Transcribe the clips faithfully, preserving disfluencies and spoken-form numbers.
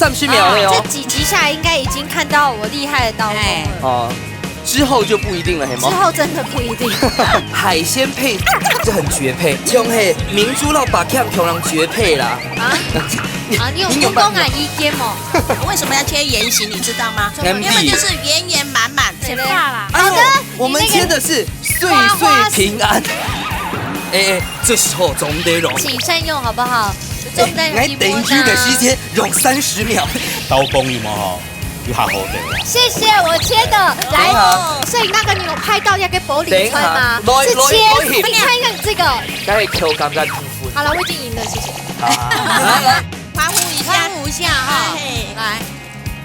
三十秒了哦。这几集下来，应该已经看到我厉害的刀工了。哎。哦，之后就不一定了，嘿吗？之后真的不一定。海鲜配，这很绝配，像嘿明珠老爸看可能绝配啦。啊？啊，你有你有办法公公啊，意见吗？为什么要切圆形，你知道吗？原理。要么就是圆圆满满，切啦。哎呦，好的，我们切的是岁岁平安。哎哎，这时候总得用。请善用好不好？总得用。哎，来，等一个时间，用三十秒。刀工有没有吼？有好好的。谢谢，我切的。来，等一下。所以那个你有拍到那个玻璃菜吗？等一下，来，是切，来，来。你看一下这个。该口感在皮肤。好了，我已经赢了，谢谢。好，来，来。欢呼一下。欢呼一下哈。哎。来。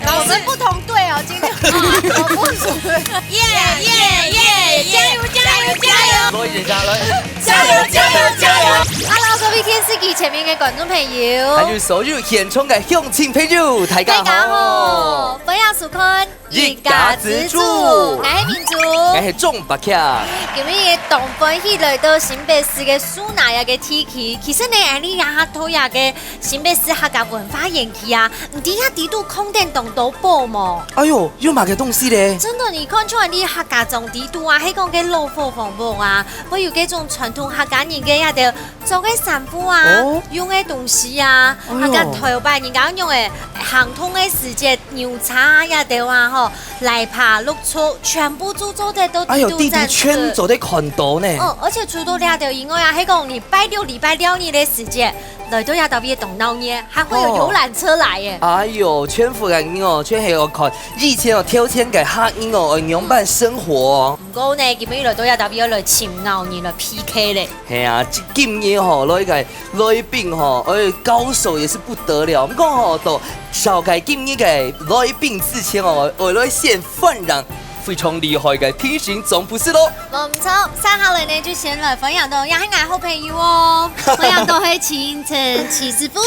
我们不同队哦，今天。我不同队。耶耶耶耶！加油加油加油！来，人家来。加油加油加油！Hello，各位电视机前面的观众朋友。还有所有现场的乡亲朋友，大家好。大家好，欢迎收看一家之煮。我是明珠。我是钟伯强。今日个当欢喜来到新北市个树林个地区，其实呢，恁呢也下到个 新北市客家文化園區啊，你知下底肚空間當多寶無？哎喲，有麼个東西咧？真的，你看出來你客家庄底肚啊，係講个老伙房屋啊，會有該種傳統客家人个那个做个衫褲啊，哦。用个東西啊，哎喲。客家頭擺人家用个行動个時節，牛車啊，那兜啊吼，泥耙、綠草，全部都做得到底肚展出。哎喲，底肚全做得看到呢。哦，而且除了那兜以外啊，係講禮拜六、禮拜六日个時節， 來到這搭位當鬧熱，還會有遊覽車來耶。哦。哎喲，全部个人哦，全係愛看以前哦，頭前个客人哦，愛仰般生活哦。毋過呢，今日來到這搭位愛來尋鬧熱，來P K咧。係啊，這今日吼，來个來賓吼，哎，高手也是不得了。毋過吼，到紹介今日个來賓之前哦，愛來先歡迎 非常厲害个評審總幹事咯。無錯，接下來呢就先來歡迎到，也係𠊎好朋友哦，歡迎到係秦晨秦師傅。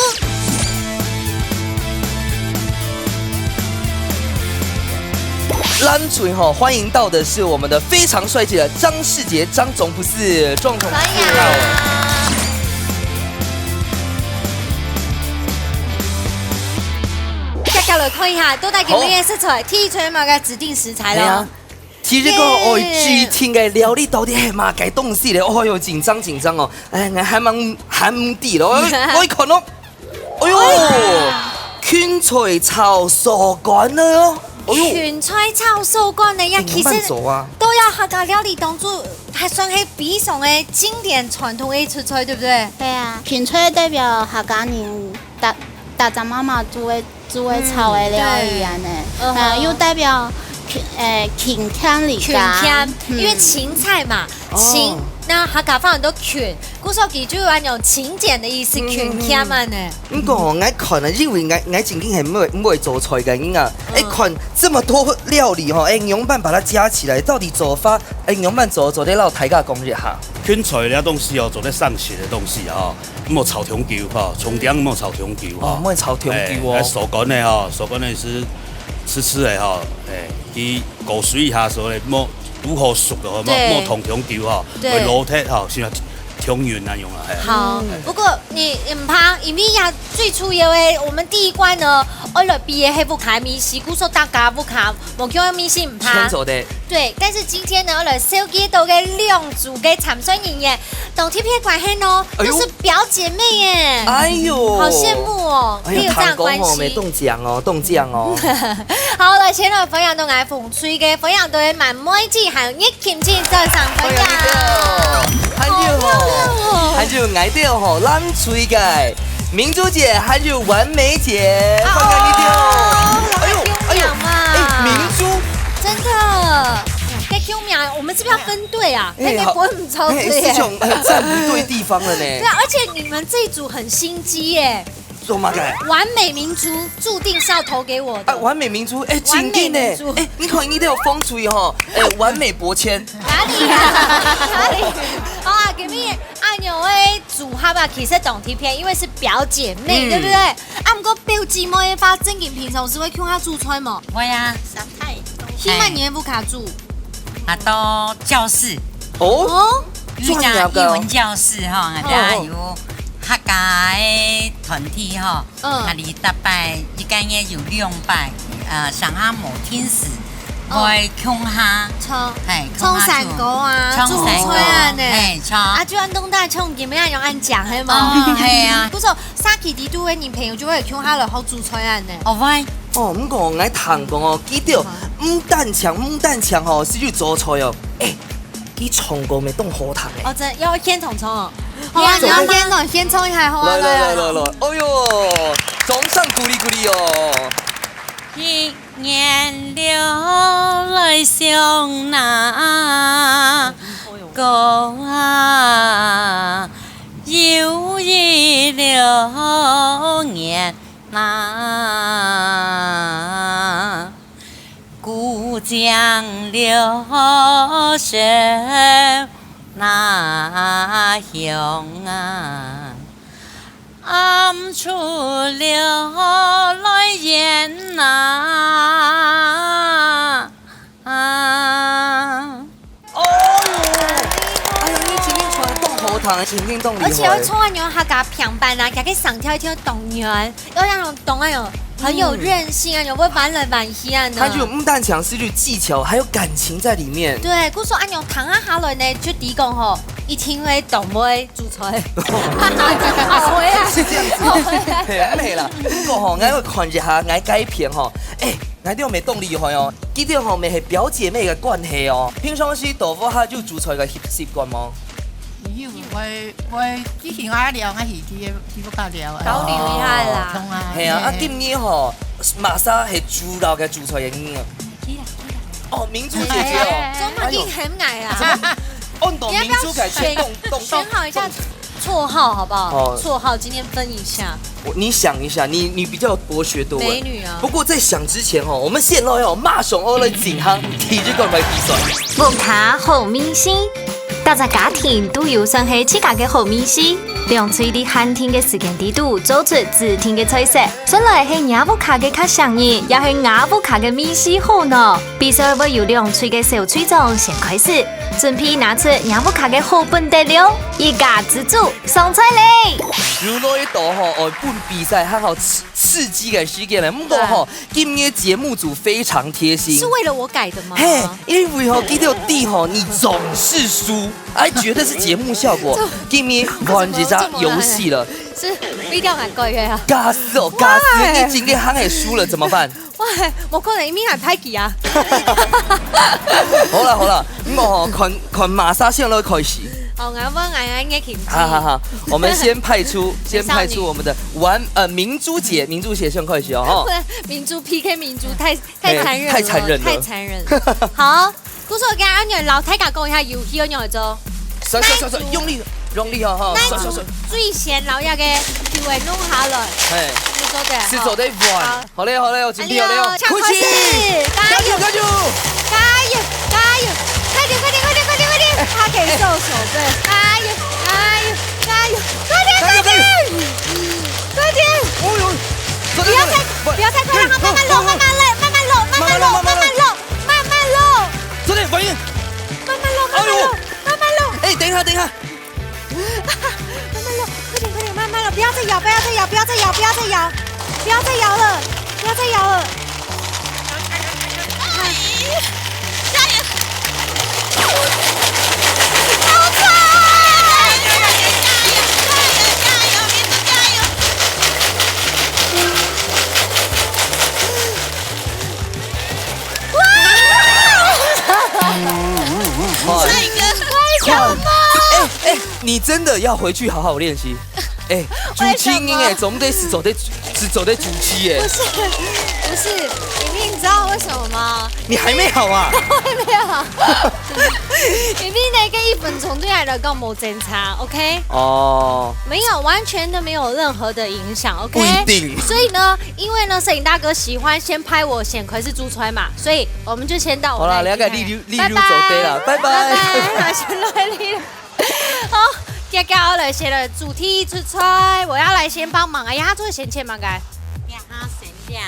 藍隊吼，歡迎到的是我們的非常帥氣的張世傑張總幹事，張總幹事。歡迎。 接下來看一下，到底今日个食材，好。第一道嘛个指定食材咯。係啊。第一個，耶。哦，指定个料理到底係麼个東西咧？哦喲，緊張緊張哦！哎，𠊎還吂還吂知咯，哎，來看咯。哎喲，哎。芹菜炒素乾呢喲！哎喲，芹菜炒素乾呢，呀，哎，其實仰般做啊？都係客家料理當中，還算係非常个經典傳統个一出菜，對不對？對啊，芹菜代表客家人 大，大家媽媽煮个，煮个炒个料理恁呢。嗯，對。嗯哼。呃，又代表勤，呃，勤儉个勤儉，嗯。因為芹菜嘛，哦。芹，該客家話很多勤，故所佢就有那種勤儉的意思，嗯，勤儉恁呢。嗯，嗯。毋過吼，𠊎看啊，因為𠊎，𠊎正經係毋會，毋會做菜个人啊，嗯。哎，看這麼多料理吼，哎，仰般把它加起來，到底做法，哎，仰般做，做得摎大家講一下。芹菜這東西哦，做得生食个東西啊，吼。 莫炒忒久吼，重點莫炒忒久吼。哦，莫炒忒久哦。哎，收乾个吼，收乾个係濕濕个吼，哎，佢過水一下，所以莫，堵好熟个吼，莫，對。莫燙忒久吼，對。會老忒吼，像湯圓那樣啊，哎。好，嗯。不過你，你毋怕，因為呀，最主要个，我們第一關呢，愛來比个係屋下个味緒，故所大家屋下無共樣个味緒毋怕。全做得。對，但是今天呢，愛來紹介到个兩組个參賽人員， 當特別關係哦，哎喲。都是表姐妹耶。哎喲。好羨慕哦，哎喲，可以有這樣的關係。聽講吼，無中獎哦，中獎哦。好，來，先來歡迎到𠊎紅隊个，歡迎到滿妹姐還有葉琴姐，掌聲歡迎。歡迎你兜。還有吼，好漂亮哦。還有𠊎兜吼，藍隊个明珠姐，還有完美姐，歡迎你兜。哦，哎喲，哎喲，好漂亮啊。哎，明珠。真的，該救命啊，我們是不是要分隊啊？哎，該，該好。不會 超對耶。哎，這種，哎，站不對地方了呢。對啊，而且你們這一組很心機耶。做麼个？完美明珠注定是要投給我的。啊，完美明珠，哎，完美明珠。真的呢。哎，你看你兜有風水吼，哎，完美駁籤。哪裡啊？哪裡？好啊，今日恁樣个組合啊，其實當特別，因為是表姐妹，嗯。對不對？啊，毋過表姊妹个話，正經平常時會共下煮菜無？會啊。 係麼人个屋下煮？啊，到教室。哦？哦？因為像藝文教室吼，哦。等下有，客家个團體吼，嗯。客家逐擺一個月有兩擺，呃，上下無定時，哦。會共下，唱，嘿，唱山歌啊，唱山歌，煮菜啊呢。嘿，唱。啊，就恁樣大家唱，你們也有恁講，係無？哦，係啊。故所，社區裡肚个人朋友就會共下來學煮菜啊呢。哦，會。哦，毋過𠊎聽講哦，佢兜毋單淨，毋單淨吼，係有做菜哦。欸， 佢唱歌乜當好聽欸。哦，真，要先唱唱哦。好啊，你要先唱，先唱一下，好啊，來，來，來，來，來。來啊。哎喲，掌聲鼓勵鼓勵哦。一年流來上那歌啊，又一流年 那，故乡流水那乡啊，暗处流泪眼呐。 哦喲，哎呀，你真个唱得當好聽，真个當厲害。而且會唱恁樣客家平板啊，佢个聲調一定要當軟，要那種當那種很有韌性啊，嗯。有會彎來彎去啊呢。它就毋單淨係有技巧，還有感情在裡面。對，故所恁樣聽啊下來呢，就知講吼，一定會當會煮菜。啊，會啊。是這樣子。會啊。嘿，毋係啦，毋過吼，𠊎愛看一下𠊎該片吼，欸， 𠊎兜乜當厲害哦，佢兜吼乜係表姊妹个關係哦。平常時在屋下有煮菜个習，習慣無？有，會，會，之前𠊎尞，𠊎去，去，去屋下尞啊。交流一下啦。哦，通啊，係啊，啊，嘿。今年吼，馬上係主要个煮菜个人啊。係啦，係啦。哦，明珠姐姐哦。哎，哎，哎，哎。怎麼你很矮啊？哎喲。怎麼？哦，你懂明珠姐姐，你要不要選，動，動，動，選好一下動。 綽號好不好？哦。綽號今天分一下。我，你想一下，你，你比較博學多聞。美女啊。不過在想之前哦，我們先來哦，馬上哦來進行第一關个比賽。屋下好味緒，逐隻家庭都有算係自家个好味緒，兩隊在限定个時間裡肚做出指定个菜色。 算來係若屋下个較省人，也係吾屋下个味緒好呢？比賽會由兩隊个小隊長先開始，準備拿出若屋下个好本底料，一家之煮上菜咧！又來到吼，哦，本比賽還好刺，刺激个時間咧。毋過吼，今日節目組非常貼心。是為了我改的嗎？嘿，因為吼，佢兜知吼，你總是輸，哎，絕對是節目效果。這，今日換一隻遊戲了。這什麼，這麼，是 比較難過个啊。假使哦，假使你今日還係輸了怎麼辦？哇，無可能，明天還歹去啊。好了好了，毋過吼，看，看馬上先來開始。好，𠊎問，𠊎，𠊎，𠊎，好好好，我們先派出，先派出我們的完，呃，明珠姐，明珠姐先開始哦，吼。不能明珠P K明珠，太，太殘忍了，嘿，太殘忍了。太殘忍了。好。 故所今日摎大家講一下遊戲愛仰般做。手，手，手，手，用力，用力哦，吼，手，手，手。最先摎這个球仔弄下來，嘿，就做得，係做得換。好。好咧，好咧，我準備好了哦。哎喲，開始！加油，加油，加油！加油，加油！快點，快點，快點，快點，快點！他可以做手背。加油，加油，加油！快點，快點！加油，加油！快點！哦喲，做得，不要太，做得，不要太快，讓它慢慢落，嘿，慢慢來，慢慢落，慢慢落，慢慢落，慢慢落。慢慢落。 做得，反應。慢慢落，慢慢落，哎喲。慢慢落。哎，等一下，等一下。慢慢落，快點，快點，慢慢落，不要再搖，不要再搖，不要再搖，不要再搖，不要再搖了，不要再搖了。加油！好痛！加油！加油！加油！加油！加油！ 哇！帥哥，為什麼？哎，哎，你真的要回去好好練習。哎，主持人哎，為什麼？總得係做得，係做得主持哎。不是，不是，明明你知道為什麼嗎？你還沒好啊？我還沒有好。明明那個一分鐘對你來講無精差，OK？哦。沒有，完全都沒有任何的影響，OK？不一定。所以呢， 因為呢，攝影大哥喜歡先拍我先開始煮菜嘛，所以我們就先到我那裡去。好啦，了解，你溜，你溜走對了，拜拜。拜拜。拜拜，好，先來你。好，接下來先來主題出菜，我要來先幫忙。哎呀，做先切嘛，該。呀，哈，先切。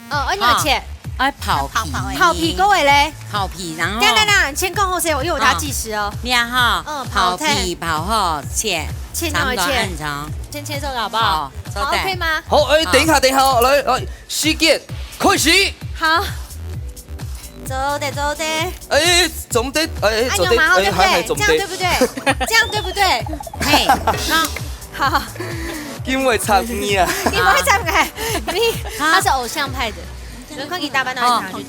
哦，按怎切？愛刨皮。刨皮个話咧？刨皮，然後等等等，先講好勢，因為我等下計時哦。你看哈，嗯，刨皮，刨好，切，切，差不多恁長。先切這個好不好？好，做得。好，OK嗎？好，哎，等一下，等一下哦，來，來，時間開始。好，做得，做得。哎，做得，哎，做得，哎，還，還做得。這樣對不對？這樣對不對？嘿，好。 因為唱你啊。你不會唱哎，你，他是偶像派的，所以看你打扮到很好。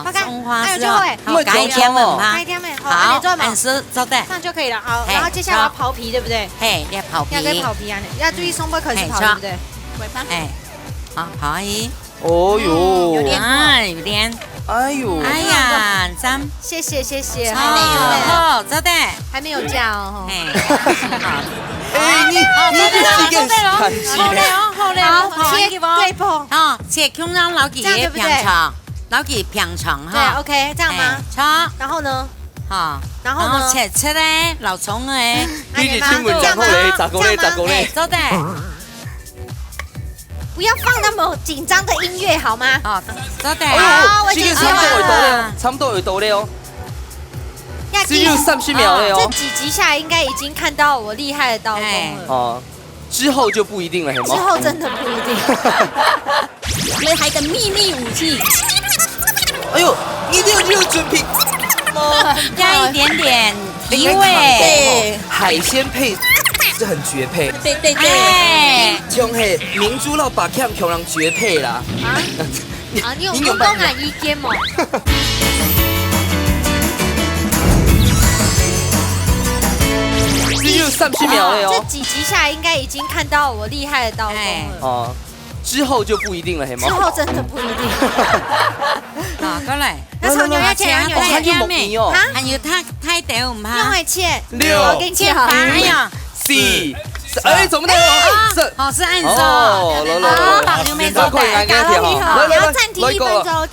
好，送花是哦。哎，就會。好，改天問吧。改天問，好，好，按呢做嘛。按時做得。這樣就可以了，好，嘿，然後接下來要刨皮，對不對？嘿，要刨皮。要跟刨皮啊，要注意雙倍可是刨，嘿，對不對？哎，好，好，阿姨。哦喲。哎，有點。哎喲。哎呀，讚。謝謝，謝謝。哦，好，做得。還沒有嫁哦，吼。嘿，好。 哎，你，你這是一個很奇怪。好嘞哦，好嘞哦，好，切，對碰。哦，切，共樣摎佢平長，摎佢平長哈。對，OK，這樣嗎？哎，好。然後呢？好，然後呢？然後切切咧，摎蔥咧。你的親吻講好嘞，這樣嗎？十個嘞，十個嘞。哎，做得。不要放那麼緊張的音樂好嗎？哦，做得。哎喲，好，我已經，時間差不多會到了，差不多會到了哦。要計時。只有三十秒了哦。這幾集下來，應該已經看到我厲害的刀工了。哎。哦。 之後就不一定了，係無？之後真的不一定。我們還有個秘密武器。哎喲，你這個就有準備。加一點點提味。哎，你看，對。海鮮配是很絕配。對，對，對。哎。像係明珠摎白強強人絕配啦。啊？ 啊，你有，你有講啊，意見無？只有三十秒了哦。這幾集下來，應該已經看到我厲害的刀工了。哎。哦，之後就不一定了，係無？之後真的不一定。好，過來。那炒牛肉切，來，來，來，牛肉切。哦，還有木耳哦。啊？還有大，大條，毋怕。用來切。六，我給你切好。哎呀， 四，哎，做毋到哦，哎，這，好，係恁樣。哦，來，來，來，來。好，保留沒錯。好，可以，來，來，來，來，你要暫停一分鐘。來，來，來，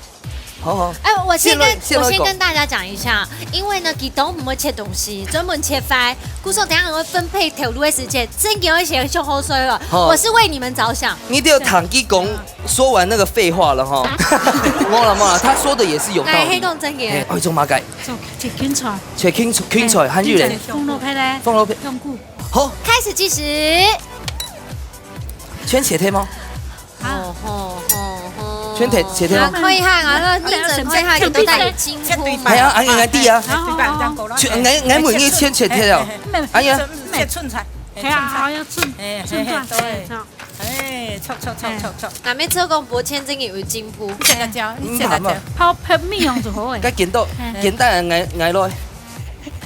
好，好。哎，我先跟，先來，先來講。我先跟大家講一下，因為呢，佢都毋會切東西，專門切菜，故所等下會分配頭路的時間，真的會寫上好水了。好。我是為你們著想。你都有聽佢講，說完那個廢話了哈。無啦，無啦，他說的也是有道理。哎，係講真的。哎，哦，做麼个？做切芹菜。切芹菜，芹菜，哎，還有咧？芹菜，紅蘿蔔咧？紅蘿蔔。香菇。 好。開始計時。全切忒無？好。好，好，好，好。全切，切忒無？啊，可以哈，啊，那你整塊哈，你都帶有進步。哎呀，哎，應該對啊。好，好，好。全，𠊎，𠊎問你全切忒了。哎呀。切春菜。哎呀，好，要春，哎，春菜，哎，對。哎，好。哎，著，著，著，著，著。那每次講無切真的有進步。你切辣椒，你切辣椒。嗯，好，好。好，配米用就好誒。該剪刀，哎。剪刀，𠊎，𠊎來。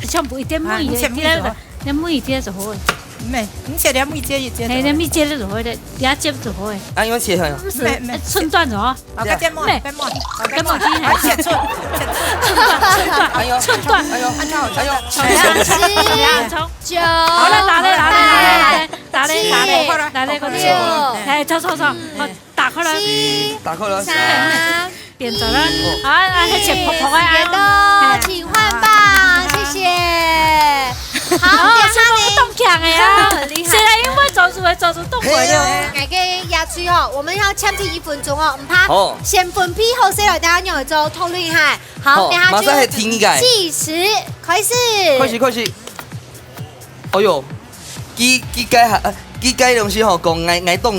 全部一點米，啊，你切米就好。一點米，一點米就好誒。 毋係，你切了米節一節就好。嘿，了米節就好了，兩節就好了。啊，用切開啊？毋係，毋係，忒短就好。哦，該點末，點末，哦，該點末，哎，切出，切出。哎喲，忒短。哎喲，哎喲，哎喲，忒長。忒長。好了，打咧，打咧，打咧，打咧，打咧，打咧，打咧，過去。哎，著，著，著，好，打開來。七，打開來。三， 變做了。嗯。啊，啊，該切薄薄个啊。好，請換吧，謝謝。好，哦，等下呢？這個當強的啊。很厲害。誰來因為做主會做主動會了？嘿啊。來，該壓水哦，我們要暫停一分鐘哦，毋怕。好。先分配好勢來，等下用來做討論哈。好，好，等下就馬上來聽一個。計時開始。開始，開始。 哎喲，佢，佢該還，呃，佢該東西吼，講𠊎，𠊎當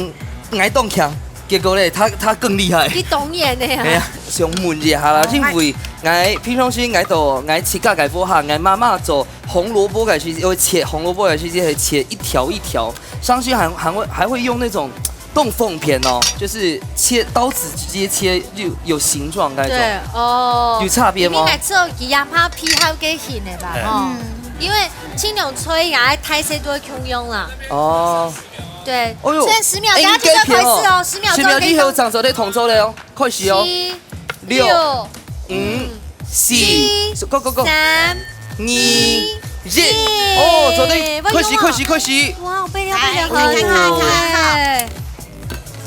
，𠊎當強，結果咧，他，他更厲害。佢當然的啊。哎呀，想問一下啦，哦，因為𠊎平常時𠊎都，𠊎自家个屋下，𠊎媽媽做紅蘿蔔个時節，會切紅蘿蔔个時節，會切一條一條，上去還，還會，還會用那種 當方便哦，就是切，刀子直接切就有形狀那種。對，哦。有差別嗎？你應該做佢阿媽皮好个型的吧，對。吼。嗯。因為青龍吹也愛太細都會共樣啦。哦。對，哦喲，所以十秒鐘就開始哦，哎，你該片哦，十秒鐘可以動。十秒鐘以後正做得動作了哦，開始哦。七，六，六，五，嗯。 四，七，go，go，go。三，二，一。一。哦，做得，開始，開始，開始。哇，我背了，背了，來，好厲害，看，看，看，看。好厲害。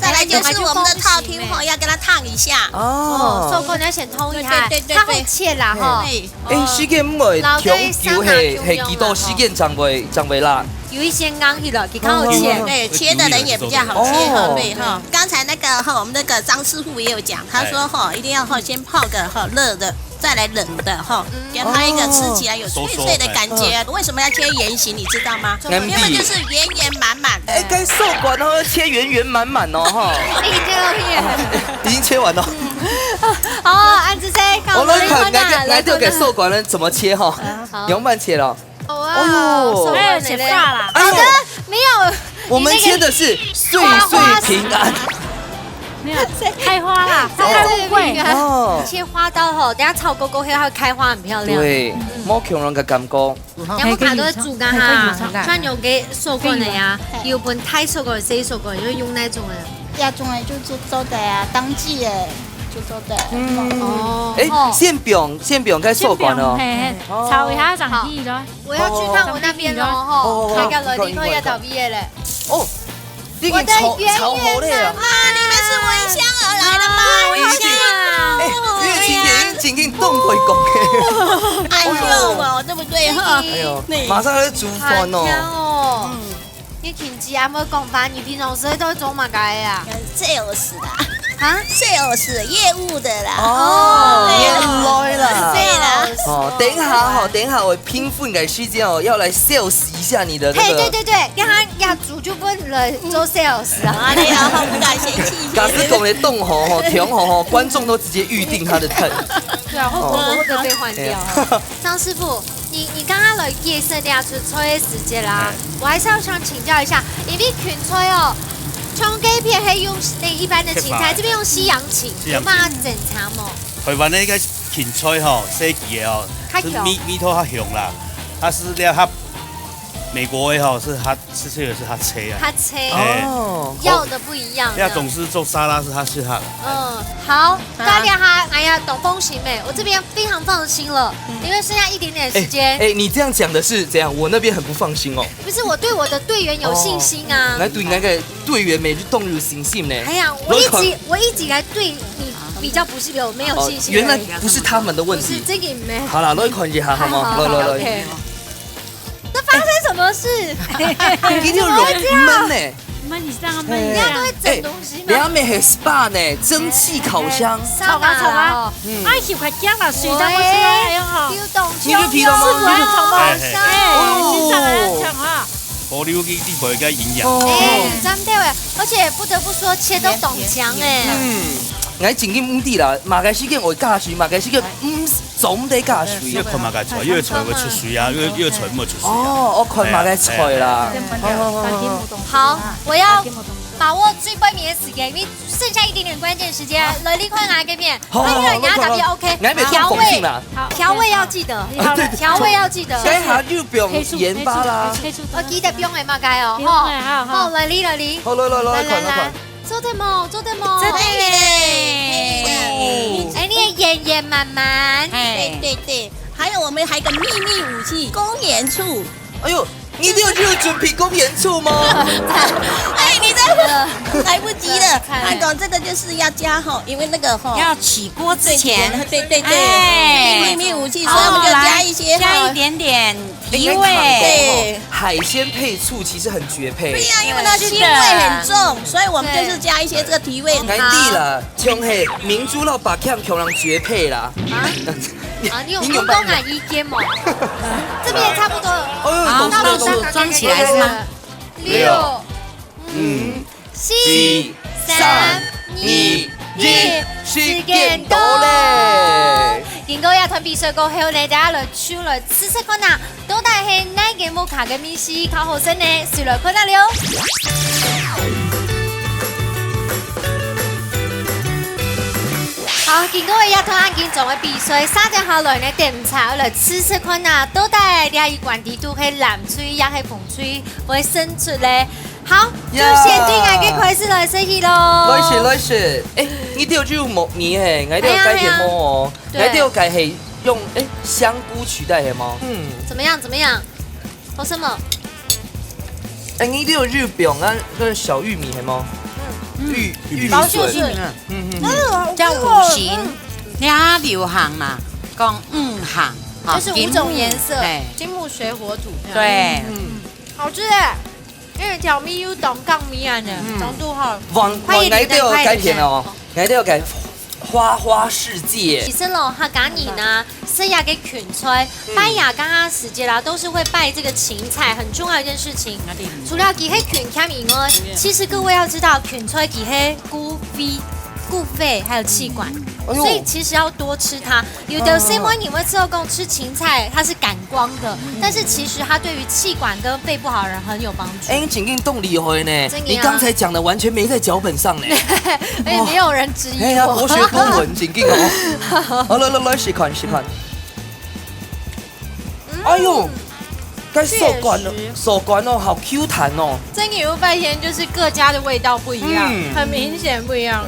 再來就是我們的套丁吼，要跟它燙一下。哦。哦，手工要先燙一下，對，對，對，對。它會切啦，吼。對。哎，哦。時間毋會長久，老弟，係，係幾多時間正會，正會辣？有一些硬起來，佢較好切。哦，哦，哦。對，切的人也比較好切哈，哦。对哈。刚才那个哈，我们那个张师傅也有讲，他说哈，哎。一定要哈先泡个哈热的，再来冷的哈，嗯。给它一个吃起来有脆脆的感觉。哦。为什么要切圆形，你知道吗？圆形。因为就是圆圆满满的。哎，該寿粿哦，切圆圆滿滿哦，哈。已經切到片。已經切完了。哦，恁仔細，看我來看，我來看啊，來看啊。來，來，來，給壽粿呢，怎麼切哈？嗯，好。你用慢切了。 哇，哦喲。還有切花啦。哎呦，好的，沒有，我們切的是歲歲平安。沒有，開花啦，它開花。哦。切花刀吼，等下炒過後，它會開花，很漂亮。對，嗯。無共樣个感覺。然後卡都會煮乾哈，可以，可以，可以。像有个壽粿个呀，有分大壽粿、細壽粿，就用那種的。那種的就做，做得啊，當季的就做得。嗯。哦。哎，哦。先不用，先不用該壽粿哦。先不用，嘿，嘿，哦。炒一下上去咯。好。 我要去看我那邊了吼，哦，哦，哦，看看來，你看一下頭尾个咧。哦，你已經炒，我的圓圓炒好了啊。滿滿。啊，你們是聞香而來的嗎？哦，好香哦。哎，你的情人已經凍會講的。哎呦，對不對哈？哎呦，馬上要煮飯哦。好香哦。嗯。你聽姐阿妹講話，你平常時都做麼个啊？呃，sales 啦。啊？Sales，業務的啦。哦，哦，對啦。原來啦。對啦。哦，等一下哈，等一下我 評分个時間哦，要來sales一下你的那個。嘿，對，對，對，讓他壓住就不能來做sales啊。啊，對啊，不敢嫌棄。假使講得動吼，吼，挺好吼，觀眾都直接預定他的菜。對啊，會不會，哦。會不會被換掉啊？哎呀。張師傅，你，你剛剛來介紹這出菜个時節啦，哎。我還是要想請教一下，因為芹菜哦，像該片係用那一般的芹菜，切法。這邊用西洋芹，西洋芹。有辦法整長嗎？台灣的應該芹菜吼，細支个哦，較強。是味，味道較香啦。 它是料較，美國的吼，是較，是這個是較脆啊。較脆。哎。哦。要的不一樣的。要總是做沙拉是較適合的。嗯，好，啊。大家哈，哎呀，當放心欸，我這邊非常放心了，嗯。因為剩下一點點時間。哎，哎，你這樣講的是怎樣？我那邊很不放心哦。不是，我對我的隊員有信心啊。哦，來對那個隊員，每日都有信心呢。哎呀，我一直，來看。我一直以來對你比較不是有，沒有信心而已。哦，原來不是他們的問題。不是，這個沒。好啦，來看一下，好嗎？好，好，來，來，來。OK。 那發生什麼事？你就有悶呢。悶，你知道嗎？悶一下。人家都會整東西嘛。哎，人家係spa呢，蒸汽烤箱。哎，哎，燒烤，燒烤。燒烤。嗯。哎，有塊薑啊，水都不出來，哎喲。喂，流動你就皮了嗎？是不是有長毛？哎，哎。哎，你長啊，長啊。保留給地球一個營養。哦。哎，真的哎，而且不得不說，切到當強哎。嗯，𠊎正經毋知啦，麼个時間會加水，麼个時間毋 總得加水。要看麼个菜，有个菜會出水啊，有，有个菜毋會出水啊。哦，哦，看麼个菜啦。哎。好，好，好，好。好，我要把握最後面的時間，因為剩下一點點關鍵時間，來，你看啊，這片，好，好，好，哎呀，你要打比較OK。來，來，來。調味，來，來，來。好，調味要記得，好，對，對。調味要記得。該下就毋用鹽巴啦。黑醋，黑醋，黑醋。哦，記得毋用鹽巴該哦，不用了，吼。好，好。好，來，你，來，你。好，來，來，來，來，來，來。看，來，看。 做得無？做得無？做得咧。哎，你的圓圓滿滿。哎。對，對，對。還有我們還有一個秘密武器，工研醋。哎喲，你一定要去準備工研醋嗎？哎，你這來不及了。慘了。阿公，這個就是要加吼，因為那個吼，要起鍋之前。對，對，對，對。哎。秘密武器，所以我們就加一些，哦，來，加一點點 提味。哎，該看過吼，對。海鮮配醋其實很絕配。對呀，因為它鮮味很重，是的。所以我們就是加一些這個提味的湯。對。𠊎知啦，像係明珠摎白薑可能絕配啦。啊？啊，你有，你有問過𠊎意見無？這邊也差不多了。哦喲，好，那我們裝起來是嗎？六、五、四、三、二、一，時間到咧。經過這段比賽過後呢，大家來就來試試看啊，到底係哪個屋下个味緒較好食呢？就來看啊了。好，經過這段恁緊張个比賽，續等下來呢，點菜來試試看啊，到底這一關底肚係藍隊抑係紅隊會勝出咧？ 好，就先對𠊎个開始來試起咯。來試，來試。哎，你兜就有木耳嘿，𠊎兜該片無哦。哎呀，哎呀。對。𠊎兜該係用，哎，香菇取代係無？嗯。怎麼樣？怎麼樣？好食無？哎，你兜有肉餅啊，那個小玉米係無？嗯。玉，玉米筍。嗯，嗯，嗯。哎呦，好吃哦。叫五行，嗯。你看它流行嘛，講五行，哈，就是五種顏色，金木，哎。金木水火土。對。嗯。好吃欸，因為調味又當降味啊呢，嗯。當堵好。往，快一點，往哪一條改變哦？快一點。哪一條改？花花世界。其實咯，客家人啊，食這個芹菜，嗯。拜爺該下時節啦，都是會拜這個芹菜，很重要一件事情。除了佢係芹菜以外，其實各位要知道，芹菜佢係顧胃、顧肺，還有氣管。哎喲。所以其實要多吃它。 有的細妹人會知道講吃芹菜，它是感光的，嗯。但是其實它對於氣管跟肺不好的人很有幫助。哎，你真經當厲害呢！真的啊。你剛才講的完全沒在腳本上呢。哎，沒有人質疑我。哎呀，博學多聞，真經哦。好，來，來，來，試看，試看。嗯。哎喲，該手感哦，確實。手感哦，好Q彈哦。真的有發現，就是各家的味道不一樣，嗯。很明顯不一樣。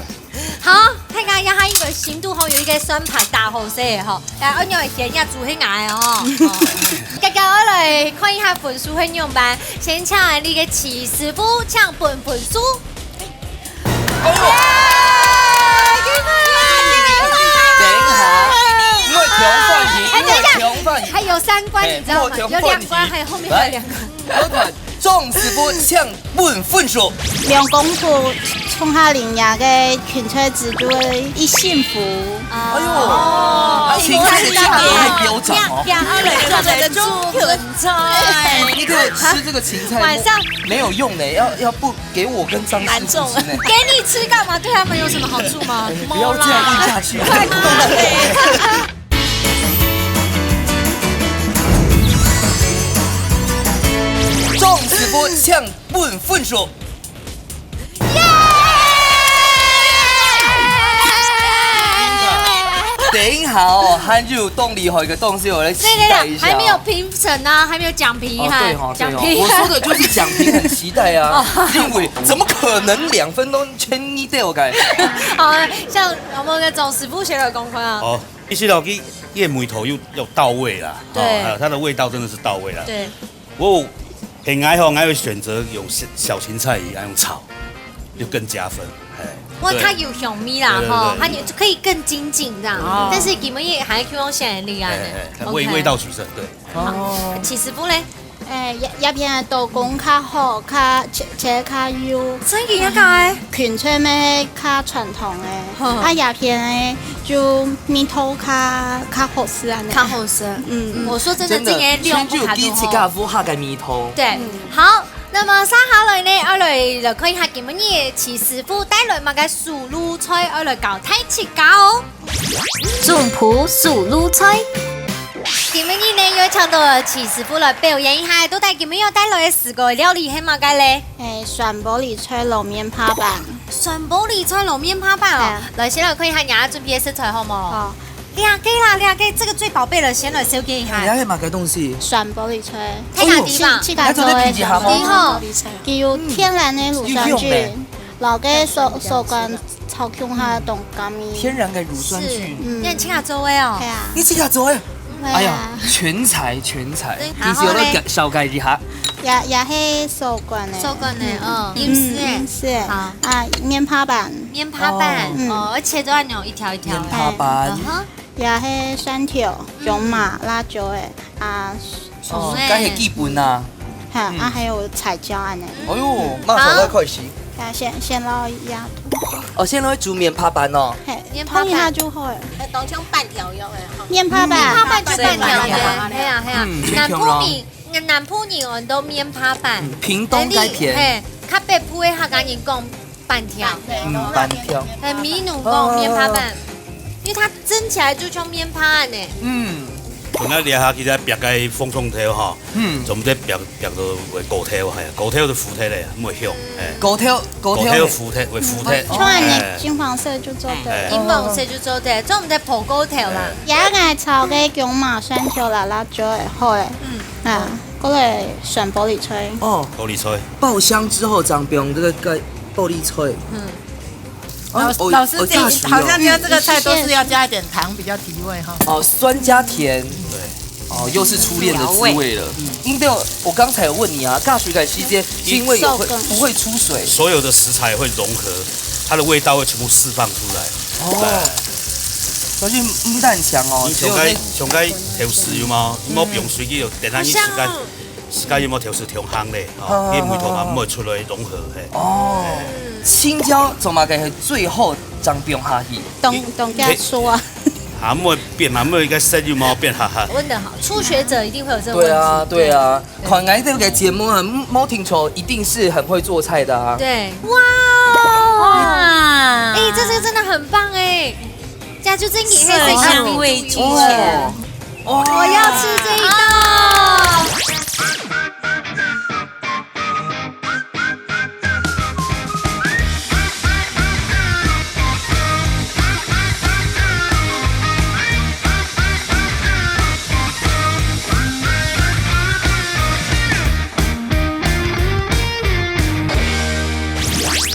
好，大家這下應該心肚吼有一個算盤打好勢吼，來，恁樣先也煮起來哦。哦。大家愛來看一下分數係仰般，先請𠊎俚个徐師傅請分分數。耶！恭喜恭喜恭喜！等一下，因為挑戰題，因為挑戰題。還有三關，你知道嗎？嘿，有兩關，還有後面還有兩關。來，我看 鍾師傅請分分數。兩公婆創下恁樣个芹菜汁就會一幸福。哎喲，哦。啊，芹菜的價格會飆漲哦。兩，兩，兩，兩，兩，中芹菜。你給我吃這個芹菜，晚上沒有用的，要，要不給我跟張師傅吃呢？給你吃幹嘛？對他們有什麼好處嗎？哎，不要這樣問下去。沒啦。快點。鍾師傅請分分數。耶！等一下哦，還有當厲害个東西，我來期待一下哦。對，對，對，還沒有評審啊，還沒有講評哈，哦，對哦，對哦，講評。我說的就是講評，很期待啊，哦。因為怎麼可能兩分鐘全你對我改？好啊，像我們的鍾師傅先來講看啊。哦，其實老弟，這个味道又，又到位啦，對。哦，還有它的味道真的是到位啦。對。 我很愛吼，𠊎會選擇用小，小芹菜魚，愛用炒，就更加分。哎，哇，對。它有香味啦，對，對，吼，對。它也可以更精進這樣。哦。但是根本也還可以用鮮的啊。哎，哎，哎，味，OK。味道取勝，對。好，哦。徐師傅嘞？哎，這，這片个刀工較好，較，切，切較幼。所以這個哎。芹菜咩較傳統个，好。啊，這片个 就味道較，較好食恁呢。較好食。嗯。嗯，我說真的，真的，這個量不卡多吼。全就有自家屋下个味道。對，嗯。好，那麼接下來呢，愛來，來看一下今晡日徐師傅帶來麼个手路菜，愛來教大自家哦。總鋪手路菜。今晡日呢，有請到徐師傅來表演一下，到底今晡日要帶來个四個料理係麼个嘞？哎，酸玻璃菜摎面帕粄。 酸玻璃菜摎面帕粄哦。哎。來，先來看一下你準備个食材好無？好。這個啦，這個，這個最寶貝了，先來紹介一下。哎，這係麼个東西？酸玻璃菜。大家知吧？哎喲，自家做个。你還做得比一下嗎？知吼。佢有天然个乳酸菌，嗯。有用呢。摎該手，手感超強下當甘味。天然个乳酸菌。是。嗯。你自家做个哦？係啊。你自家做个？ 哎呀，哎呀。全才，全才。對，其實我來，然後呢？紹介一下。這，這係手感个。手感个，嗯，嗯，有絲个。嗯，有絲个。好。啊，面帕粄。面帕粄，哦。嗯。哦，切做恁樣一條一條个。面帕粄。嗯哼。這係蒜頭、嗯。薑嫲、辣椒个，啊，哦，蔥个。該係基本啊。哈，嗯。啊，還有彩椒恁呢。哎喲，嗯。麼个時候開始？好。啊，先，先撈一下。哦，先來煮面帕粄哦。嘿，面帕粄。燙一下就好了。哎，當像粄條樣个吼。 面帕粄。嗯，面帕粄就粄條个，係啊，係啊。嗯，南部人，南部人安到面帕粄。嗯，屏東該片。嘿，較北部个客家人講粄條。嗯，粄條。嘿，美濃講面帕粄，哦。因為它蒸起來就像面帕粄呢。嗯。本來這下佢在煏个紅蔥頭吼，嗯。全部在煏 變做會糊忒，嘿，糊忒就糊忒咧，毋會香，嘿。糊�糊忒，糊忒。糊忒糊忒，會糊忒，嗯。像恁樣，嘿。金黃色就做得。嘿。金黃色就做得，做毋得烰過頭啦。嘿。這𠊎炒个薑嫲、蒜頭啦、辣椒个，好个。嗯。啊，過來酸玻璃菜。哦，玻璃菜。爆香之後，正放這個，這個玻璃菜。嗯。 啊，老，哦，老師建議，哦，大學哦。好像加這個菜都是要加一點糖，比較提味哈。哦，酸加甜。對。哦，又是初戀的滋味了。調味。嗯，因為我剛才有問你啊，加水改時間是因為有會，不會出水。所有的食材會融合，它的味道會全部釋放出來。哦。對。所以毋單淨哦，你像該，只有那像該豆豉有無？嗯。無放水去，等下你自家好像哦。自家有無調試調香咧？哦，啊，佢味道嘛毋會出來融合，嘿。哦，青椒做麼个係最後正放下去？當，當加說啊。啊，毋會變嘛，毋會个色有無變哈哈。問得好，初學者一定會有這個問題。對啊，對啊，對。看𠊎這個節目啊，嗯，無聽錯，一定是很會做菜的啊。對，哇，哇，哎，這個真的很棒哎。 家就真个色香味俱全。哦，哦。我要吃這一道。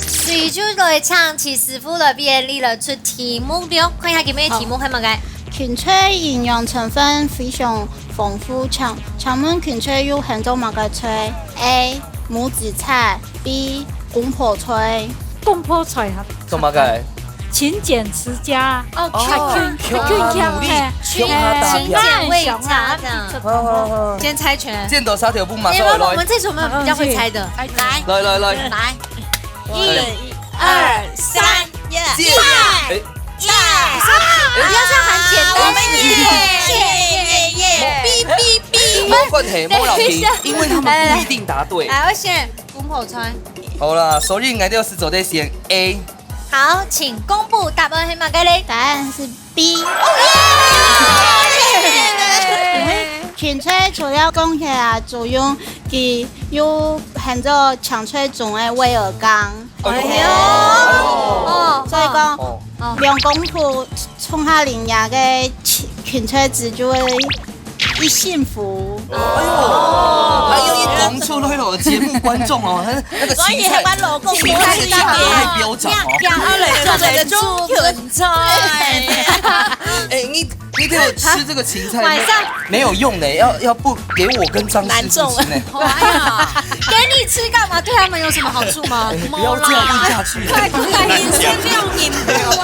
所以就來請徐師傅來為𠊎俚來出題目了，看一下今日个題目係麼个。芹菜營養成分非常豐富，請，請問芹菜有喊做麼个菜？A，母子菜，B，公婆菜。公婆菜哈。做麼个？勤儉持家。哦，哦，勤，勤，勤，努力，嘿，勤儉，勤儉為家這樣。好，好，好。先猜拳。見到三條布馬上來。哎，我們這組有沒有比較會猜的？來。來，來，來。來。 一、二、三，耶！耶！哎，耶！不要這樣喊剪刀。我們耶，耶，耶，耶，嗶，嗶，嗶。無關係，無要緊，等一下。因為他們不一定答對。來，來，來。來，我選公婆菜。好啦，所以𠊎兜係做得選A。好，請公布答案係麼个咧？答案是 B。芹菜除了講起來，主用佢又喊做青菜中个威而鋼。哎喲。哦，所以講，哦。兩公婆創下恁樣个芹，芹菜汁就會一幸福。哎喲，還有一講出來了，節目觀眾哦，那，那個芹菜，所以還蠻老公婆芹菜的價格會飆漲哦。要來做這個中國 菜。哎，你，你給我吃這個芹菜，晚上沒有用的，要，要不給我跟張師傅吃呢？難中。哎呀，給你吃幹嘛？對他們有什麼好處嗎？哎，不要這樣問下去。快，快，你先不用引流啊。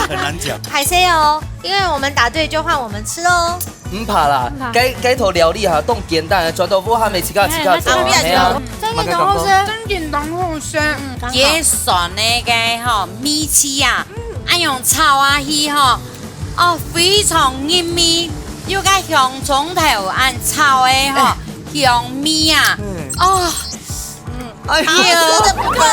很難講。還是哦，因為我們答對就換我們吃哦。 毋怕啦，毋怕。該，該道料理哈，當簡單，轉到屋下咪自家，自家做啊，哎，嘿啊。真个當好食。真个當好食。嗯，剛好。佢酸个該吼，米粉啊，嗯。恁樣炒下去吼，哦，非常入味，又該香蔥頭恁炒个吼，哎。香味啊，嗯。哦，嗯。 哎呀，好吃得不得了啊。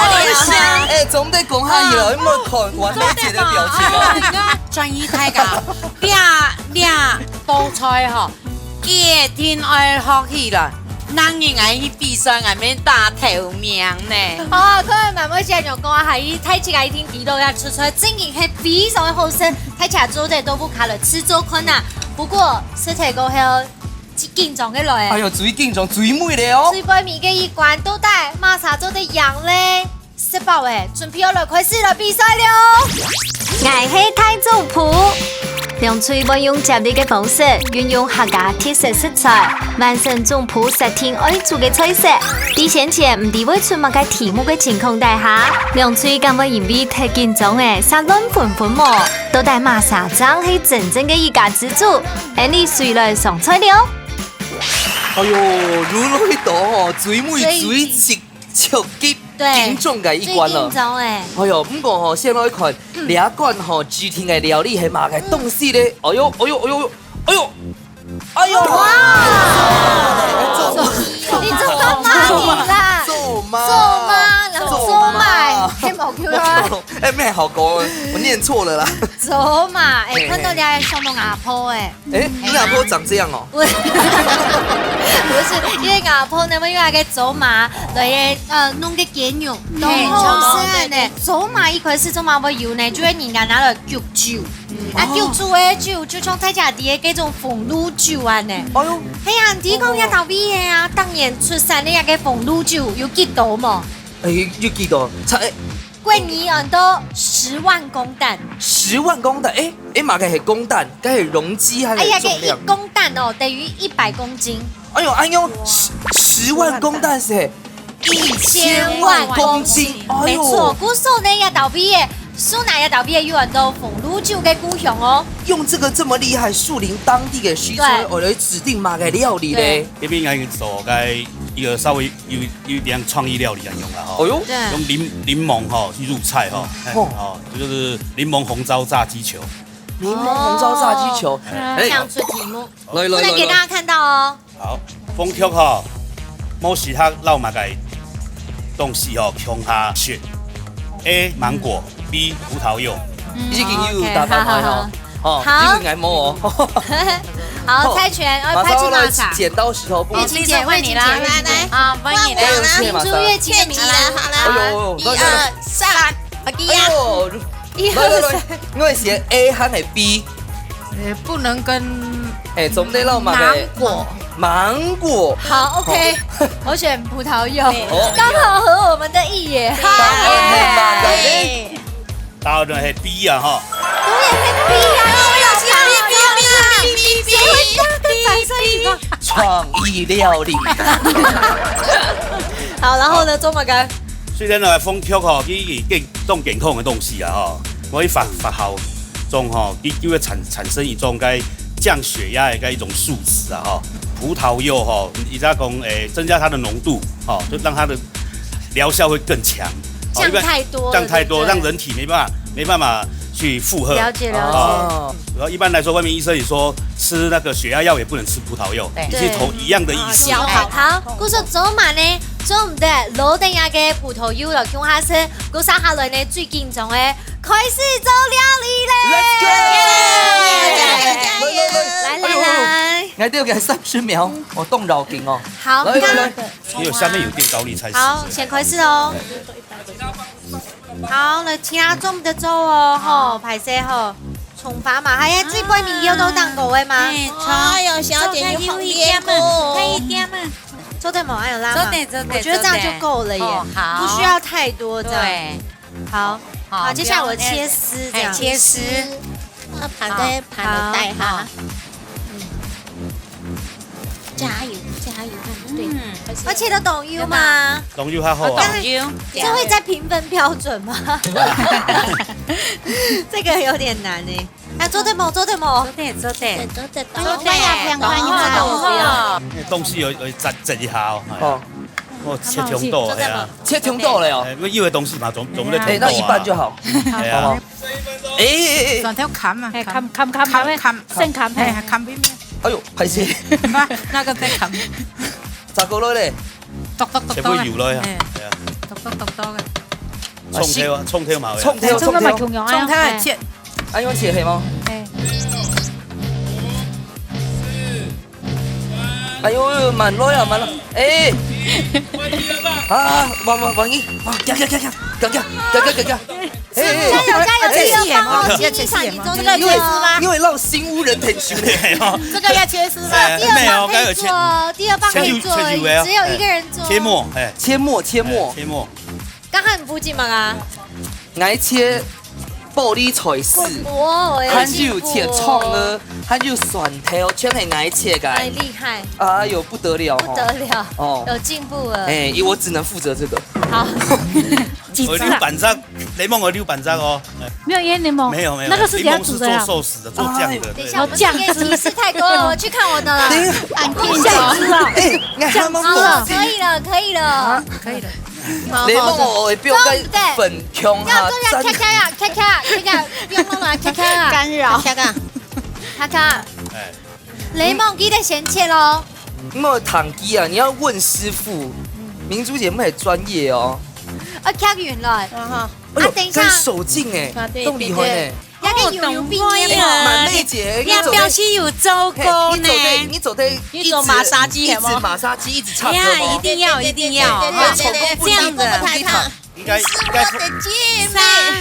哎，總得講下去了，哎。有沒有看完美姐的表情啊？哎，你看，轉移大家，這，這道菜吼，一定愛學起來。人人愛去比賽，愛面打頭名呢。好啊，各位滿妹姐有講啊，還有大家一定知道要出出來，正經係非常的好食，大家做得都不卡了，吃做看啊。不過，食忒過後， 緊張个來。哎喲，最緊張、最尾咧哦。最尾尾个一關，到底麼儕做得贏咧？食飽誒，準備好來開始來比賽了。𠊎係大總舖。兩隊會用接力个方式，運用客家特色食材，完成總舖設定愛煮个菜色。在先前毋知會出麼个題目个情況底下，兩隊敢會因為忒緊張誒，煞亂紛紛無？到底麼儕正係真正个一家之主？ 恁樣，隨來上菜了。哎喲，如來島哦，最尾最直接、對，緊張个一關了。最緊張誒。哎喲，毋過吼，先來看，嗯。這關吼，指定个料理係麼个東西咧？哎喲，哎喲，哎喲，哎喲，哎喲！哇！你做麼你啦？做麼？做麼？然後做麼？做麼？嘿，無救了啊！哎，沒好講，我念錯了啦。做麼？哎，看到這个像阿婆誒。 哎，你阿婆長這樣哦？不，不是，因為阿婆呢，會用那個做麼來，呃，弄個雞肉，嘿，當好食呢。對，對，對。做麼一開始做麼會有呢？就係人家拿來焗酒，嗯。啊，哦。焗出个酒，就像大家知个該種紅露酒啊呢。哎喲。係啊，你講該道理个啊，當年出產个那個紅露酒有幾多無？哎，有幾多？差，哎， 過年安到十萬公擔。十萬公擔，誒，誒，麼个係公擔？該係容積還係重量？哎呀，該一公擔哦，等於一百公斤。哎喲，哎喲，十，十萬公擔係一千萬公斤，哎喲。沒錯，故所呢，這道理个蘇拿也特別有很多紅滷酒个故鄉哦。用這個這麼厲害，樹林當地个食材，對。我來指定麼个料理呢？對。這邊應該做該一個稍微有，有一點創意料理來用啦吼。哦喲。對。用檸，檸檬吼去入菜吼，哦。哦，這就是檸檬紅糟炸雞球。檸檬紅糟炸雞球。哦。哎。想出題目。來，來，不能給大家看到哦。來，來。 好，紅麴吼，無適合摎麼个東西吼共下食。A芒果，B葡萄柚。嗯，已經有答案了吼。OK，好，好，好。哦，好。因為𠊎無哦。好，猜拳，呃，馬上要來拍出馬場。剪刀石頭布。玉琴姐，玉琴姐，換你啦。來，來。好，換你啦。我要切馬上。明珠，玉琴，明珠。好了，好了。哎喲，一二三，哎喲。一二三。來，來，來，𠊎會選A還係B？呃，不能跟哎，總得摎麼个？芒果。芒果。好，OK，好。我選葡萄柚，哦。剛好合我們的意耶。答案係麼个呢？答案係B啊，吼。我也是B啊，我也是B啊，B啊，B啊，B啊。誰會這樣跟白色一起逛？創意料理。好，然後呢，做麼个？雖然呢，紅麴吼，佢，佢當健康个東西啊，吼，𠊎發，發酵 中吼，佢就會產，產生一種該降血壓的該一種樹脂啊，吼。葡萄柚吼，你再講，誒，增加它的濃度，吼，就讓它的療效會更強。哦，降太多了，一般，降太多，對不對？讓人體沒辦法，沒辦法去負荷。了解，了解。哦。然後一般來說，外面醫生也說，吃那個血壓藥也不能吃葡萄柚，對。也是同，一樣的意思。對。哦，焦糖。好，故所做麼个呢？做毋得，摎等這个葡萄柚來共下食，故所下來呢，最緊張个 開始做料理咧！Let's go！耶！來，來，來。哎喲，哎喲，來。來，這個三十秒，我動腦筋哦。好，來，來，來。你有下面有墊高麗菜絲。好，先開始哦。好，來，請做毋得做哦，吼，歹勢吼。蔥花嘛，還有這杯米油都當高个嘛。哎，蔥。哎喲，小姐，你好厲害哦。做得無？還有辣嗎？做得，做得，我覺得這樣就夠了耶，做得。哦，好。不需要太多這樣。對。 好，好，好，接下來我切絲這樣。哎，切絲。那盤在盤裡帶哈。好，好。加油，加油，對。嗯。而且都懂油嗎？懂油較好啊。懂油。這會在評分標準嗎？這個有點難欸。啊，做得無？做得無？做得，做得。做得，做得。哎呀，不要，不要，不要。因為東西有，有折，折一下哦。哦。哦，切傷到，係啊。切傷到了哦。哎，因為有的東西嘛，總，總得傷到啊。哎，那一半就好。哎呀。好不好？哎，哎，哎。轉頭砍啊，哎，砍，砍，砍，砍，砍，砍，先砍，哎，砍平平。哎喲，歹勢。那個再砍。炸過來咧。剁剁剁剁啊。全部油落去啊。哎。哎呀。剁剁剁剁啊。蔥頭啊，蔥頭嘛有啊。蔥頭，哎，蔥頭嘛共樣啊。蔥頭切。哎。哎，用切係無？哎。 哎喲，慢落啊，慢落。哎。啊，慢，慢，慢，你，啊，行，行，行，行，行，行，行，行，行。哎，哎，加油，加油，哎，第二棒哦，要切絲嗎？要切絲嗎？這個要切絲嗎？因為，因為讓新屋人很凶的哦。這個要切絲嗎？哎，第二棒可以做哦，沒有，剛有切。第二棒可以做而已，切，切，切，只有一個人做哦。切末，哎。切末，切末。哎，切末。剛剛你不進嗎？啊？ 𠊎切玻璃菜絲，哇，哎，還有切蔥哦，還有蒜頭，全係𠊎切个。哎，厲害。哎喲，不得了吼。不得了，哦。有進步了。哎，我只能負責這個。好。緊張。我留半隻，檸檬我留半隻哦。哎。沒有，因為檸檬，沒有，沒有，那個是給它煮的啊。檸檬是做壽司的，做醬的，哎。對。等一下，我們時間提示太多了，我去看我的了。等一下。哎，你看嗎？好了，可以了，可以了。啊，可以了。 檸檬哦，會放該粉腔哈，要做要切切啊，切切啊，切切啊，不要弄了，切切啊。干擾。切啊，切切啊。哎。檸檬記得先切咯。因為燙雞啊，你要問師傅，明珠姐妹很專業哦。啊，切勻來。嗯哼。哎喲，啊，等一下。該手勁哎，啊，對，當厲害呢。對，對。 那個油油冰冰的。哦，當會啊。滿妹姐，你要表示有做過呢。嘿，你做得，你做得一直，你做馬殺雞，一直馬殺雞，一直唱歌嗎？呀，一定要，一定要。對，對，對，對，對，對，對，這樣的。這樣子不太燙。應該，應該是我的姐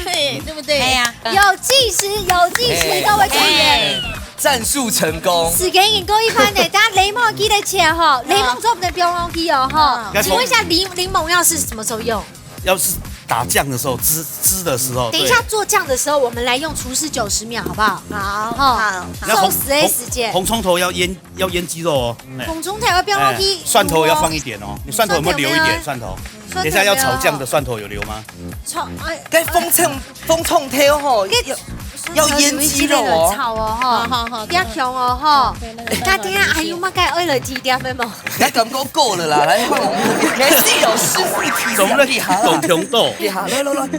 妹，對不對？哎呀。有計時，有計時，哎。各位同學。哎。戰術成功。時間已經過一半了，大家檸檬記得切吼，檸檬做毋得放落去哦，吼。嗯。請問一下，檸，檸檬要是什麼時候用？ 要是打醬的時候，汁汁的時候，等一下做醬的時候，我們來用廚師九十秒，好不好？好，好，好。壽司的時間。紅蔥頭要醃要醃雞肉哦。哎，紅蔥頭要放落去，蒜頭要放一點哦。你蒜頭有沒有留一點蒜頭？蒜頭沒有。等一下要炒醬的蒜頭有留嗎？炒，哎，該紅蔥紅蔥頭吼，該要要醃雞肉哦。炒哦吼，好好好，不要窮哦吼。對，那個蒜頭。那等一下還有麼个愛來提點的嗎？你感覺夠了啦，來換我們，你還是有師傅提醒，總厲害啦，懂懂懂。厲害，來來來。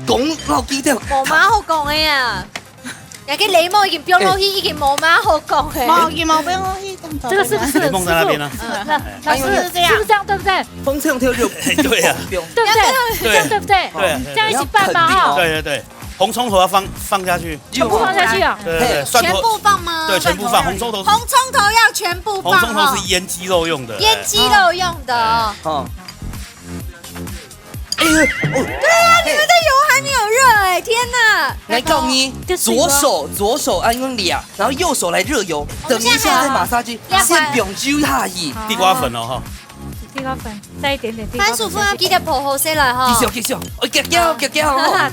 講老幾條。無麼好講个啊。人家檸檬已經放落去，已經無麼好講个。無，已經無放落去，當早。這個是不是？檸檬在那邊呢。師傅，嗯，老師，哎，是不是這樣？是不是這樣，對不對？紅蔥頭就對啊。對不對？對。這樣對不對？對啊，對啊。這樣一起拌嘛，哈。對對對，紅蔥頭要放放下去。全部放下去啊？對對對，蒜頭全部放嗎？對，全部放，紅蔥頭是紅蔥頭要全部放哈。紅蔥頭是醃雞肉用的，醃雞肉用的哦。哎。哦。 哎呦，哦。對啊，你們的油還沒有熱哎，天哪！來告你，就是我。左手，左手按用力啊，然後右手來熱油，我們現在還要等一下再馬上去，先不用揪下去。好。地瓜粉哦，哈。地瓜粉，再一點點地瓜粉。番薯粉要記得泡好勢來哈。繼續，繼續，哦，遽遽，遽遽哦。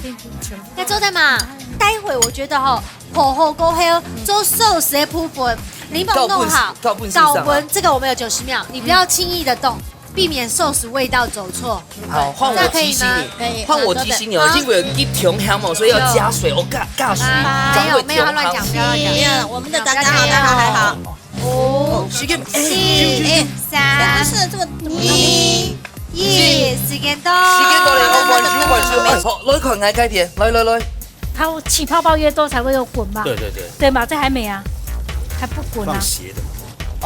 那做得嘛？待會我覺得哈，泡好過後做壽司的部分，你幫我弄好，搞不，搞不，搞不，這個我們有九十秒，你不要輕易的動。 避免壽司味道走錯。好，換我提醒你，這樣可以嗎？可以，換我提醒你哦，好，因為有一點香哦，所以要加水，我加，加水，哎呦，這樣會香。沒有，沒有，亂講，不要亂講。沒有，我們的大家好，大家好，大家好。哦，時間，哎，四，哎，三，不是，這個，二，一，時間到。時間到了，我換手，換手，哎，好，來看𠊎該片，來來來。它起泡泡越多才會有滾嘛。對對對。對嘛，這還沒啊，還不滾啊。放斜的嘛。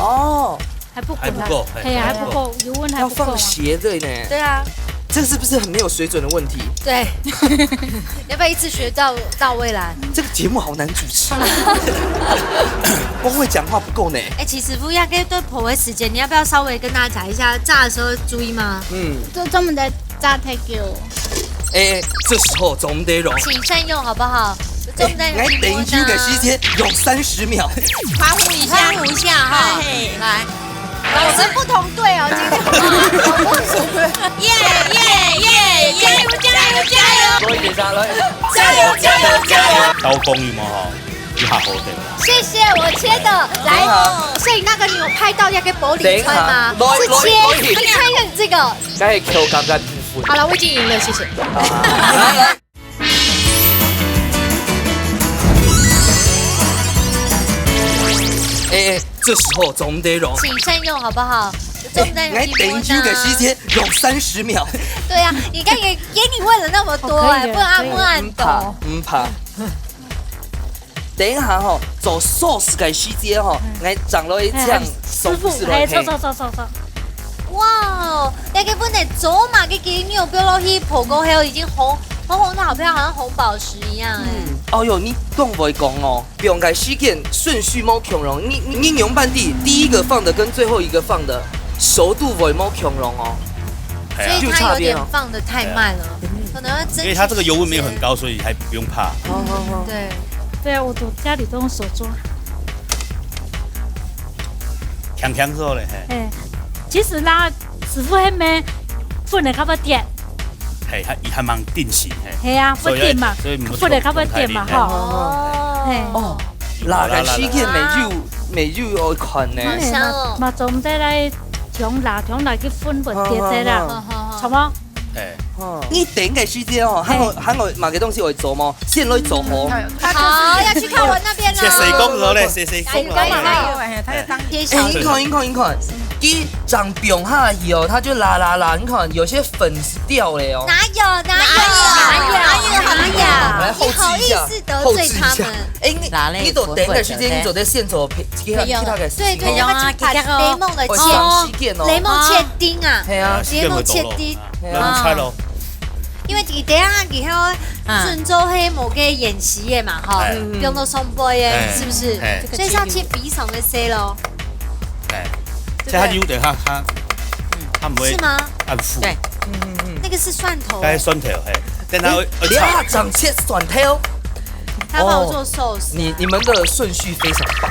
哦。 還不滾啊。還不夠，嘿，還不夠，油溫還不夠啊。要放斜的呢。對啊。這是不是很沒有水準的問題？對。要不要一次學到，到位來？這個節目好難主持。光會講話不夠呢。哎，其實不要跟對婆的時間，你要不要稍微跟大家講一下，炸的時候注意嗎？嗯。就專門在炸太久。哎，這時候總得用。請善用好不好？總得用。哎，等一下，給時間用三十秒。歡呼一下。歡呼一下哈。哎。來。 老師不同隊哦，今天。耶耶耶耶！加油加油加油！多一點加，來。加油加油加油！刀工有沒有哈？一下好點。謝謝，我切的。來，好。所以那個你有拍到那個玻璃菜嗎？等一下，來，來，來。是切，你看一下你這個。該口感該部分。好了，我已經贏了，謝謝。好，來，來。 哎，這時候總得用。請善用好不好？哎，總得用。來，等一下，給時間用三十秒。對啊，你看也給你問了那麼多，哦，可以了，哎，不然，可以了。不然懂。毋怕，毋怕。等一下吼，做壽司个時間吼，嗯。來，掌握一下，哎，師傅，送不是來，哎，嘿。走走走走走。 哇，這個本來做嘛，這個雞肉放落去烰過後已經紅，紅紅的，好像，好像紅寶石一樣哎。嗯。哦喲，你當會講哦，放个時間順序無共樣，你，你，你仰般知第一個放的跟最後一個放的熟度會無共樣哦。哎呀。所以它有點放得太慢了，哎呀。可能要爭取時間。因為它這個油溫沒有很高，所以還不用怕。好，好，好。對。對啊，我都家裡都用手抓。 強強做咧，嘿。哎，其實啦，師傅迄面粉會較要跌。嘿，佢，佢還蠻定型，嘿。係啊，所以要，要跌嘛，所以毋好粉會較要跌嘛，用太厲害。吼。哦。嘿。哦，辣个時間乜有，乜有愛看呢。好香哦。嘛，嘛總得來調辣，調辣去粉會跌个啦。好，好，好。好無？ 哎。哦。你等个時間哦，還有，哎。還有麼个東西會做無？先來做好。嗯，還有，他就是好，要去看我那邊了。謝謝公子嘞，謝謝公子。還有，還有，哎，他要當，哎，你看，你看，你看，佢正放下去哦，它就啦啦啦，你看有些粉是掉了哦。哪有，哪有，哪有，哪有，哪有，哪有？來，後製一下，你好意思得罪他們？後製一下。哎，你，哪裡你都等个時間，不會得罪？你做得先做配，其他，沒有。其他个事情。對，對，對，他就把檸檬的切，哦，時間哦。檸檬切丁啊，係啊。檸檬切丁。 係啊，就猜咯。因為佢等下以後準做黑某个演習的嘛，哈，哎。不用到雙倍耶，哎。是不是？哎。所以是要切非常的細咯。哎。對不對？切下去有點，它，它，它不會，是嗎？很苦。對。嗯，嗯，嗯。那個是蒜頭。該蒜頭，嘿。等下會，你，會炒。你還想切蒜頭？他幫我做壽司啊。哦，你，你們的順序非常棒。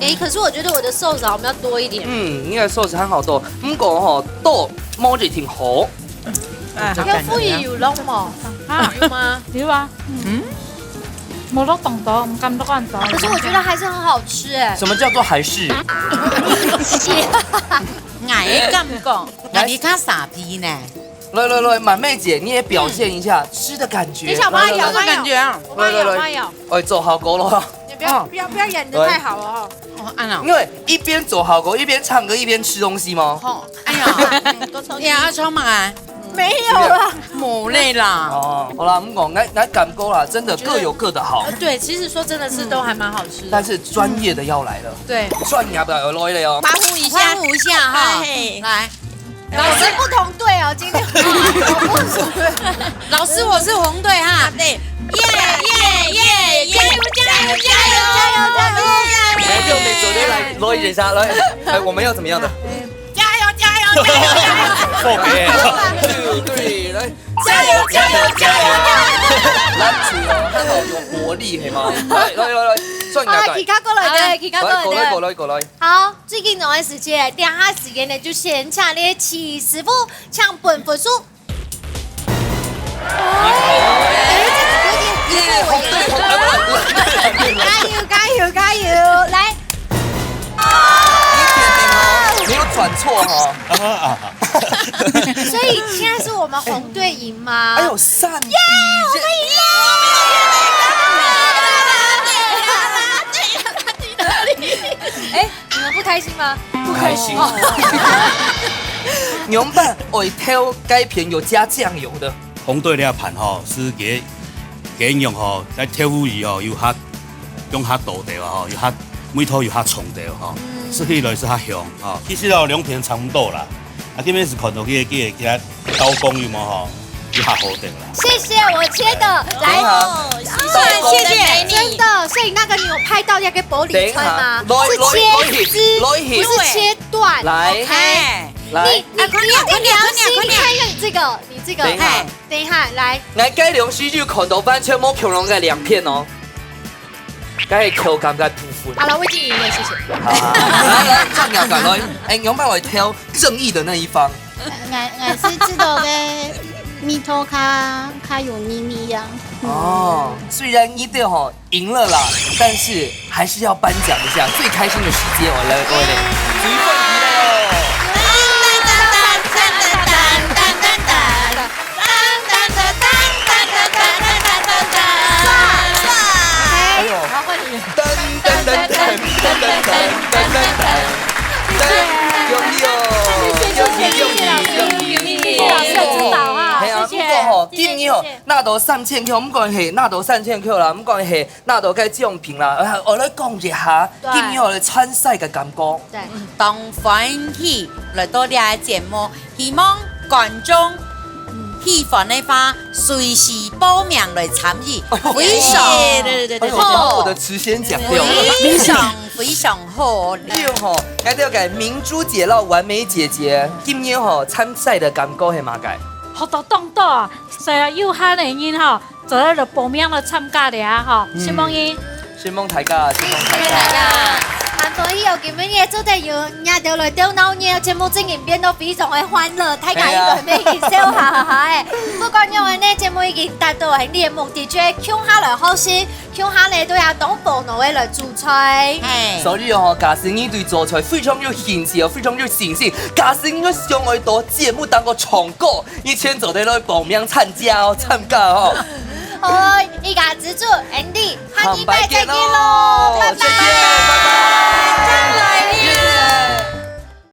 哎，可是我觉得我的寿司好像要多一点。嗯，你个寿司很好多，毋过吼，多無一定好。啊，有富裕有弄无？啊，有吗？有啊，嗯，無落當多，毋敢落恁多。可是我觉得还是很好吃哎。什么叫做还是？𠊎个感覺，𠊎比較沙皮呢。来来来，满妹姐，你也表现一下吃的感觉。等一下，我帮他摇，来来来我帮他摇，我帮他摇，我帮他摇。哎，做效果咯。你不要不要不要演的太好了哈。哦，安啦。因为一边做效果，一边唱歌，一边吃东西吗？哦，哎呀，你要唱嘛？没有啊。冇累啦。哦，好啦，毋讲，𠊎𠊎感觉啦，真的各有各的好。对，其实说真的是都还蛮好吃的。但是专业的要来了，对，专业的要来了哦。欢呼一下，欢呼一下哈，来。老师不同队哦，今天。老师，我是红队哈，对，耶耶耶耶，加油加油加油加油加油！来，用你准备来，罗一姐下来，哎，我们要怎么样的？加油加油加油加油！放给，two three，来，加油加油加油！来，主哦，很好，有活力，嘿吗？来来来来，转啊，来其，他过来的，其他过来，过来过来的。来过来。好，最近有段时间，等下时间呢，就先请你徐师傅，请本分数。哎，这个有点不对。加油加油加油！来，你确定哦？没有转错哦。所以现在是我们红队赢吗？哎呦，三比一。哎，你们不开心吗？不开心。牛粄愛挑該片有加醬油的。紅隊這盤吼，係佢佢用吼，在挑烏魚吼，有較用較多的吼，有較味道有較重的吼，食起來係較香吼。其實哦，兩片差不多啦。啊，這邊係看到佢佢佢刀工有無吼，有較好的啦。谢谢，我切的，来，等一下哦，谢谢，真的，所以那个你有拍到那个玻璃窗吗？等一下，来是切丝，来来不是切断。来，OK。来，你你你要你要先看一下你这个，你这个，等一下哎，等一下，来，來，該兩支就看到完全無共樣个兩片哦。該係口感个部分。好了，我已经赢了，谢谢。好，來來，醬油感來，哎，牛粄愛挑正義的那一方。 𠊎𠊎係知道个味道較較有味味樣。哦，雖然你隊吼贏了啦，但是還是要頒獎一下最開心的時間哦，來，各位，隨份皮了。哎呦，噔噔噔噔噔噔噔噔，噔噔噔噔噔，恭喜哦，恭喜恭喜恭喜！谢谢老師的指導哈，係啊，謝謝。不過吼，今年吼，拿到三千塊，毋管係拿到三千塊啦，毋管係拿到該獎品啦，呃，我來講一下，對今年吼來參賽个感覺。對，當歡喜來到這個節目，希望觀眾喜歡的話，隨時報名來參與，非常哎呦，我把我的詞先講掉了。非常非常好。你好，該這個明珠姐摎完美姐姐，今年吼參賽的感覺係麼个？學到當多啊，所以有閒个人吼，做得來報名來參加个啊吼，承蒙你。承蒙大家，承蒙大家。還歡喜哦，今晡日做得有你兜來鬥鬧熱，節目正經變到非常的歡樂，大家應該已經笑哈哈哈誒。不管樣个呢，節目已經達到你个目的，就係共下來學習，共下呢都要當煩惱个來煮菜。嘿，所以哦，假使你對做菜非常有興趣哦，非常有信心，假使你想愛到節目當中唱歌，你全做得來報名參加哦，參加哦。好，一家之煮，Andy，下禮拜再見咯，拜拜。再見，拜拜。